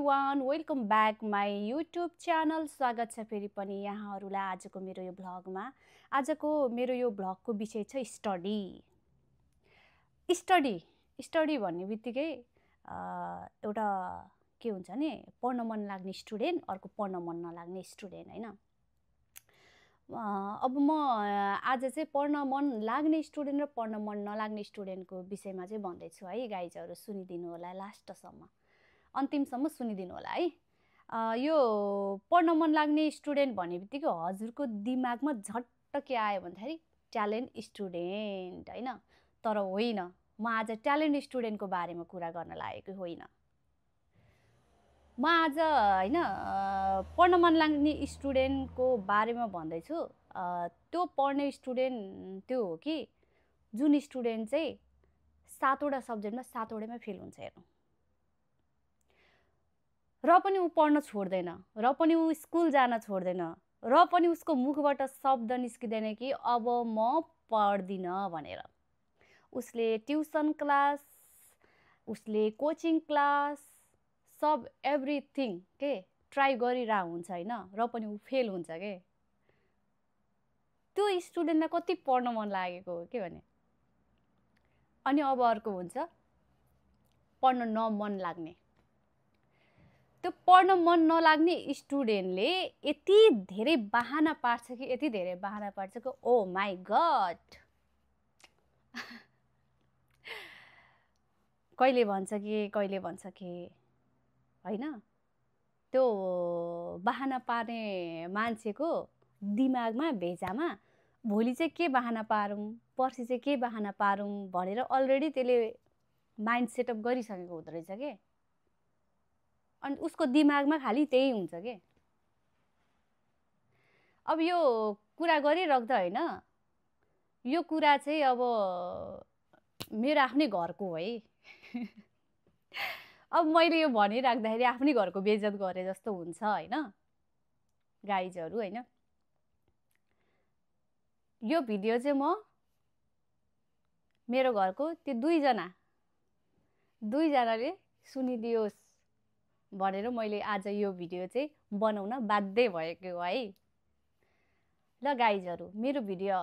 Everyone, welcome back my YouTube channel. स्वागत छ फेरि पनि यहाँहरूलाई आजको मेरो यो भ्लगमा। आजको मेरो यो भ्लगको विषय छ स्टडी। स्टडी भन्ने बित्तिकै एउटा के हुन्छ नि, पढ्न मन लाग्ने स्टुडेन्ट, अर्को पढ्न मन नलाग्ने स्टुडेन्ट हैन। अब म आज चाहिँ पढ्न मन लाग्ने स्टुडेन्ट र पढ्न मन नलाग्ने स्टुडेन्टको विषयमा चाहिँ भन्दैछु है गाइजहरू। सुनिदिनु होला, लास्टसम्म अन्तिमसम्म सुनिदिनु होला है। यो पढ्न मन लाग्ने स्टुडेन्ट भन्ने बित्तिकै हजुरको दिमागमा झट्ट के आयो भन्दाखेरि ट्यालेन्ट स्टुडेन्ट हैन। तर होइन, म आज ट्यालेन्ट स्टुडेन्टको बारेमा कुरा गर्न लागेको होइन। म आज हैन पढ्न मन लाग्ने स्टुडेन्टको बारेमा भन्दैछु। त्यो पढ्ने स्टुडेन्ट त्यो हो कि जुन स्टुडेन्ट चाहिँ 7वटा सब्जेक्टमा 7वटैमा फेल हुन्छ हेर्नु, र पनि ऊ पढ्न छोड्दैन, र पनि ऊ स्कुल जान छोड्दैन, र पनि उसको मुखबाट शब्द निस्किँदैन कि अब म पढ्दिनँ भनेर। उसले ट्युसन क्लास, उसले कोचिङ क्लास, सब एभ्रिथिङ के ट्राई गरिरहेको हुन्छ हैन, र पनि ऊ फेल हुन्छ के। त्यो स्टुडेन्टलाई कति पढ्न मन लागेको हो के भने। अनि अब अर्को हुन्छ पढ्न नमन लाग्ने। त्यो पढ्न मन नलाग्ने स्टुडेन्टले यति धेरै बहाना पार्छ कि ओ माई गड। कहिले भन्छ कि हैन, त्यो बहाना पार्ने मान्छेको दिमागमा भेजामा भोलि चाहिँ के बहाना पारौँ, पर्सि चाहिँ के बहाना पारौँ भनेर अलरेडी त्यसले माइन्ड सेटअप गरिसकेको हुँदो रहेछ के। अनि उसको दिमागमा खालि त्यही हुन्छ के। अब यो कुरा गरिराख्दा हैन, यो कुरा चाहिँ अब मेरो आफ्नै घरको है। अब मैले यो भनिराख्दाखेरि आफ्नै घरको बेइज्जत गरे जस्तो हुन्छ हैन गाइजहरू हैन। यो भिडियो चाहिँ म मेरो घरको त्यो दुईजनाले सुनिदियोस् भनेर मैले आज यो भिडियो चाहिँ बनाउन बाध्य भएको है। ल गाइजहरू, मेरो भिडियो